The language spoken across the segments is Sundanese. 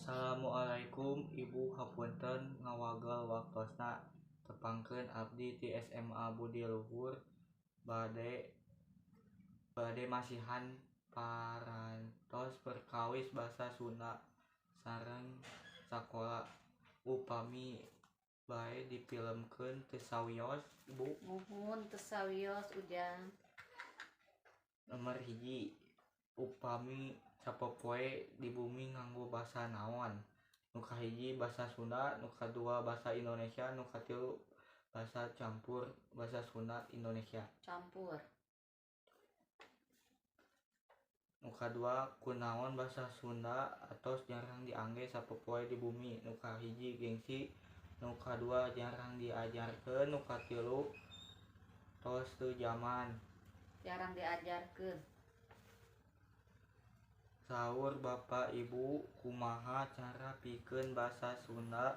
Assalamualaikum Ibu, hapunten ngawagel waktosna. Tepangkeun abdi ti SMA Budi Luhur bade bade masihan parantos perkawis basa Sunda sareng sakola. Upami bae dipilemkeun teu sawios, Ibu? Muhun, teu sawios, Ujang. Nomor 1, upami sapopoe di bumi nganggo basa naon? Nu kahiji basa Sunda, nu kadua basa Indonesia, nu katilu basa campur basa Sunda Indonesia. Campur. Nu kadua, kunaon basa Sunda atos jarang diangge sapopoe di bumi? Nu kahiji gengsi, nu kadua jarang diajarkeun, nu katilu tos teu jaman. Jarang diajarkeun. Saur Bapa Ibu kumaha cara pikeun basa Sunda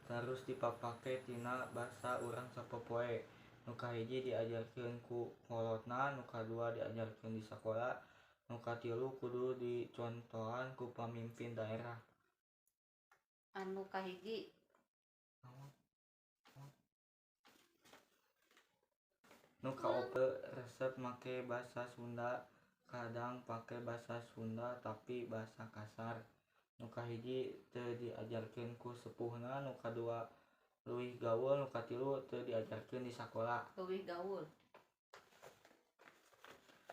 terus dipapake tina basa urang sapopoe? Nu kahiji diajarkeun ku kolotna, nu kadua diajarkeun di sakola, nu katilu kudu dicontohan ku pamimpin daerah. Anu kahiji. Nu kaopat, resep make basa Sunda, kadang pake basa Sunda tapi basa kasar. Nu kahiji teu diajarkeun ku sepuhna, nu kadua leuwih gaul, nu katilu teu diajarkeun di sakola. Leuwih gaul.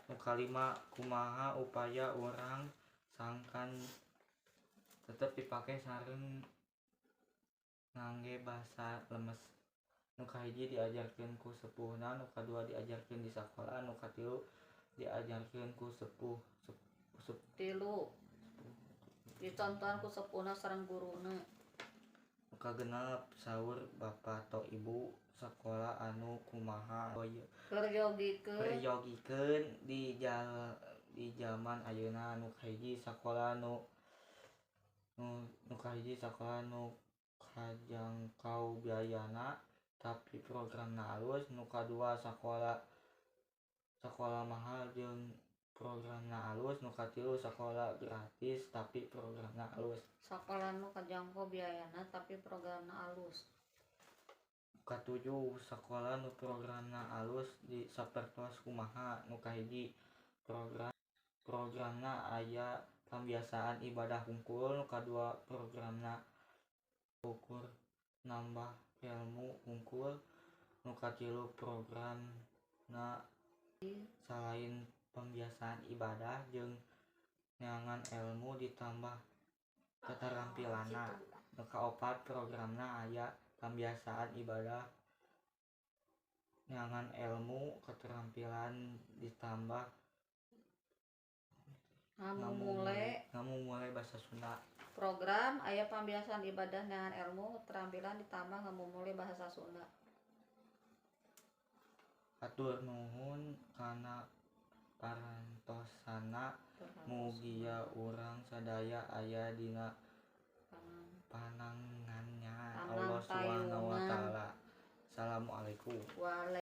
Nu kalima, kumaha upaya urang sangkan tetep dipake sareng ngangge basa lemes? Nu kahiji diajarkeun ku sepuhna, nu kadua diajarkeun di sakola, nu katilu diajarkeun ku sepuh sep, Tilu. Dicontohan ku sepuhna sareng guruna. Nu kagenep, saur bapa atau ibu sakola anu kumaha Peryogikeun. Peryogikeun di jaman ayeuna? Nu kahiji sakola nu nu, nu kahiji sakola nu kajangkau biayana tapi programna alus, nu kadua sakola sakola mahal jeung programna alus, nu katilu sakola gratis tapi programna alus. Sakola nu kajangkau biayana tapi programna alus. Katujuh, sakola nu programna alus di sapertos kumaha? Nu kahiji programna aya pambiasaan ibadah hungkul, nu kadua programna ukur nambah ilmu hungkul, nu katilu programna salain pembiasaan ibadah jeung neangan ilmu ditambah keterampilanna, nu kaopat programna aya pembiasaan ibadah, neangan ilmu, keterampilan ditambah Ngamumule. Ngamumule bahasa Sunda. Program aya pambiasaan ibadah, neangan ilmu, keterampilan ditambah ngamumule bahasa Sunda. Hatur nuhun kana parantosana, mugia urang sadaya aya dina panangannya Allah Subhanahu wa taala. Assalamualaikum. Waalaikumsalam.